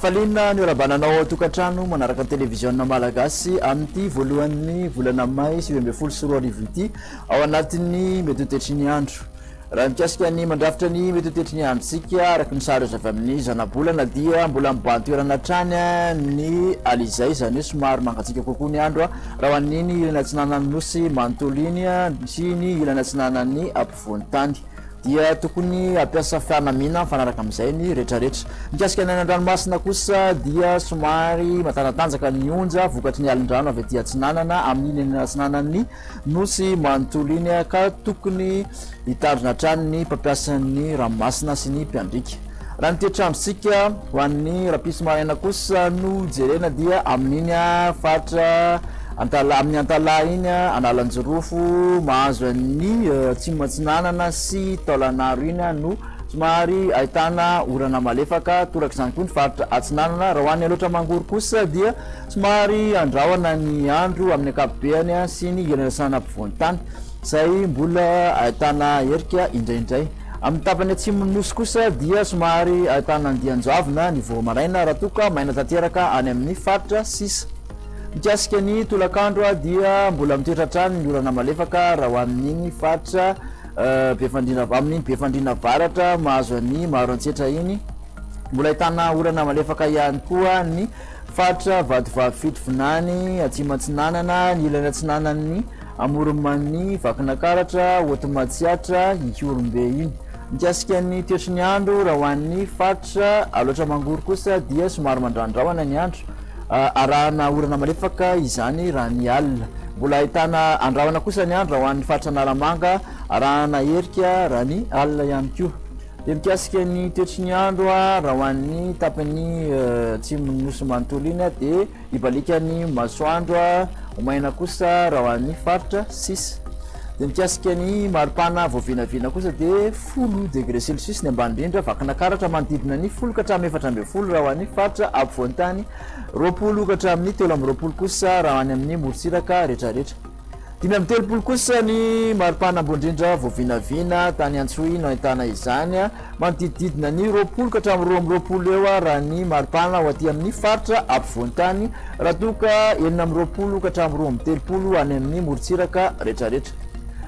Hafaliana ny orabananao ao an-tokantrano manaraka ny televiziona malagasy amin'ity voalohan'ny volana may 2019 ity ao anatin'ny mety ho toetry ny andro. Raha mikasika ny mandrafitra ny mety ho toetry ny androntsika araka ny sary azo avy amin'ny zanabolana dia mbola mibahan-toerana hatrany ny alizay, izany hoe somary mangatsiaka kokoa ny andro raha ho an'iny ilany atsinanan'ny nosy manontolo iny sy ny ilany atsinanan'ny ampovoan-tany. Dia tokony hampiasa fanamiana mifanaraka amin'izay ny rehetrarehetra. Mikasika ny any an-dranomasina kosa dia somary matanjatanjaka ny onja vokatry ny alin-drano avy aty atsinanana amin'iny ilany atsinanan'ny Nosy manontolo iny ka tokony hitandrina hatrany ny mpampiasa ny ranomasina sy ny mpiandriaka. Raha ny toetr'androntsika ho an'ny rahampitso maraina kosa no jerena dia amin'iny faritra Antalaha, amin'ny Antalaha iny, Analanjirofo, mahazo an'ny Atsimo Atsinanana sy Taolagnaro iny no somary ahitana orana malefaka, torak'izany koa ny faritra Atsinanana. Raha ho an'ny Alaotra Mangoro kosa dia Somary andrahona ny andro amin'ny ankapobeany sy ny ilany ampovoan-tany, izay mbola ahitana herika indraindray. Amin'ny tapany atsimon'ny Nosy kosa dia somary ahitana andian-javona ny vao maraina raha toa ka maina tanteraka any amin'ny faritra sisa. Mikasika ny tolakandro dia mbola mitoetra hatrany ny orana malefaka raha ho amin'iny faritra Befandriana, amin'iny Befandriana Avaratra mahazo an'i Maroantsetra iny. Mbola ahitana orana malefaka ihany koa ny Faritra Vatovavy Fitovinany, Atsimo Atsinanana, ny ilany atsinanan'ny Amoron'i Vakinakaratra, Haute Matsiatra, Ihorombe iny. Mikasika ny toetry ny andro, raha ho an'ny faritra Alaotra Mangoro kosa dia somary mandrandrahona ny andro, arahana orana malefaka izany raha ny alina. Mbola ahitana andrahona kosa ny andro raha ho an'ny faritra Analamanga, arahana erika raha ny alina ihany koa. Dia mikasika ny toetry ny andro raha ho an'ny tapany atsimon'ny nosy manontolo iny dia hibaliaka ny masoandro, ho maina kosa raha ho an'ny faritra sisa. Dia mikasika ny maripana voavinavina kosa dia 10 degré celsius ny ambany indrindra, Vakinakaratra manodidina ny 10 ka hatramin'ny 14 raha ho an'ny faritra afovoan-tany, 20 ka hatramin'ny 23 kosa raha any amin'ny morontsiraka rehetrarehetra. 35 kosa ny maripana ambony indrindra voavinavina tany Antsohihy no ahitana izany. Manodidididina ny 20 ka hatramin'ny 22 eo raha ny maripana ho aty amin'ny faritra afovoan-tany, raha toa ka 26 ka hatramin'ny 32 any amin'ny morontsiraka rehetrarehetra.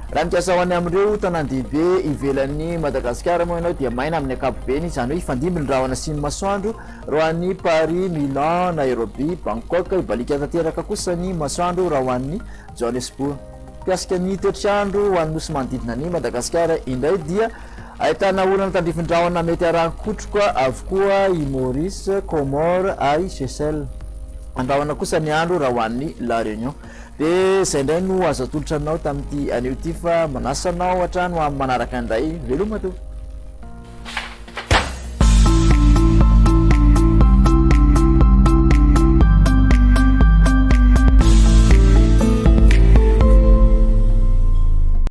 Raha mikasa ho any amin'ireo tanàn-dehibe ivelan'i Madagasikara moa ianao dia maina amin'ny ankapobeny, izany hoe hifandimby ny rahona sy ny masoandro. Raha ho an'i Paris, Milan, Nairobi, Bangkok, hibaliaka tanteraka kosa ny masoandro raha ho an'i Johannesburg. Mikasika ny toetr'andro ho an'ny nosy manodidina an'i Madagasikara indray dia ahitana orana tandrifin-drahona mety arahin-kotroka avokoa i Maurice, Comores ary Seychelles. Andrahona kosa ny andro raha ho an'i La Réunion. Dia izay indray no azo atolotra anao tamin'ity anio ity fa manasa anao hatrany ho amin'ny manaraka indray. Veloma tompoko.